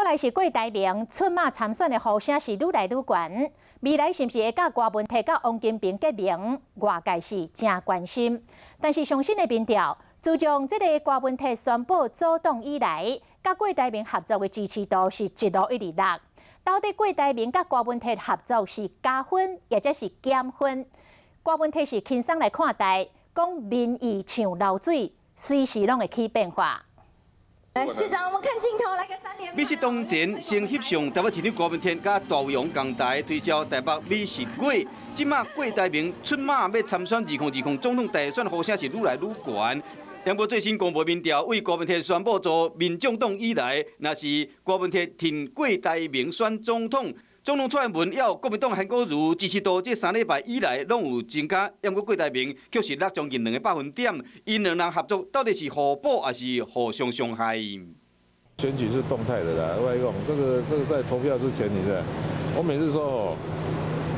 來是郭台銘出馬參選的呼聲是愈來愈懸，未來是毋是會佮郭文鐵佮王金平結盟，外界是誠關心。但是上新的民調，自從這个郭文鐵宣布組黨以來，佮郭台銘合作的支持度是一路一直落。到底郭台銘佮郭文鐵合作是加分，抑者是減分？郭文鐵是輕鬆來看待，講民意像流水，隨時攏會起變化。來，市長，我們看鏡頭，來個三連。美食當前，先翕相台北市長郭文鐵佮大胃王仝台推銷台北美食粿。這馬郭台銘出馬欲參選2020總統大選，呼聲是愈來愈懸。不過最新公布民調，對郭文鐵宣布組民眾黨以來，若是郭文鐵挺郭台銘選總統，總統蔡英文抑有國民黨韓國瑜支持度，這3禮拜以來攏有增加。不過郭台銘卻是落將近2個百分點，𪜶兩人合作到底是互補抑是互相傷害？選舉是動態的啦，我講這個在投票之前，你知道，我每次說哦，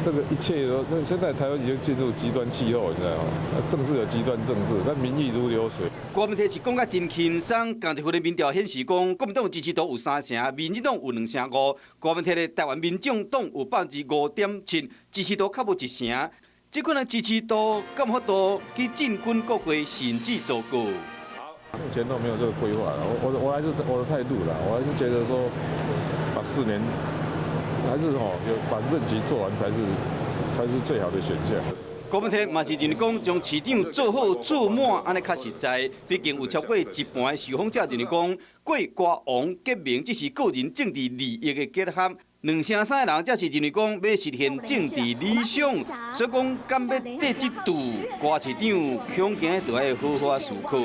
這個一切都，現在台灣已經進入極端氣候，你知道嗎？政治有極端政治，但民意如流水。郭文鐵是講甲真輕鬆，仝一份的民調顯示講，國民黨支持度有3成，民進黨有2成5，郭文鐵的台灣民眾黨有5.7%，支持度較無1成。這款的支持度敢有法度去進軍國會，甚至組閣？目前都沒有這個規劃，我還是我的態度啦，我還是覺得說，把4年，還是吼，有把任期做完才是最好的選項。郭文鐵嘛是認為講，將市長做好做滿，按呢較實在。畢竟有超過一半的受訪者認為講，郭郭王結盟只是個人政治利益的結合。2成3的人則是認為講，欲實現政治理想，所以講敢欲綴這注，郭市長恐驚著愛好好思考。